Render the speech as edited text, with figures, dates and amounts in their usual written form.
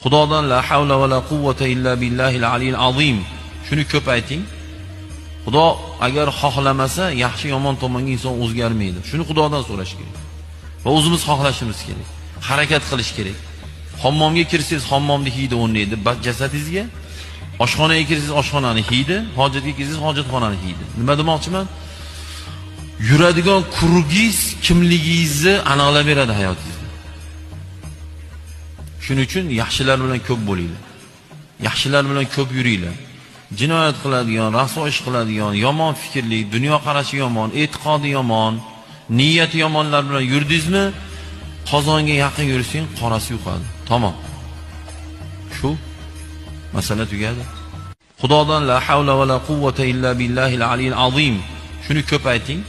Xudodan la havla va la quvvata illa billahil aliyil azim. Shuni ko'p ayting. Xudo agar xohlamasa, yaxshi yomon tomonga inson o'zgarmaydi. Shuni Xudodan so'rash kerak. Va o'zimiz xohlashimiz kerak. Harakat qilish kerak. Hammomga kirsangiz, hammomni hidi o'rnaydi jasadingizga. Oshxonaga kirsangiz, oshxonani hidi, hojatga kirsangiz, hojatxonani hidi. Nima demoqchiman? Yuradigan kurgingiz kimligingizni aniqlab beradi hayotingizda. Shuning uchun yaxshilar bilan ko'p bo'linglar. Yaxshilar bilan ko'p yuringlar. Jinoyat qiladigan, rasvo ish qiladigan, yomon fikrli, dunyo qarashi yomon, e'tiqodi yomon, niyati yomonlar bilan yurdingizmi, qozonga yaqin yursang qorasi yuqadi. Tamom. Shu masala tugadi. Xudodan la havla va la quvvata illa billahil aliyil azim. Shuni ko'p ayting.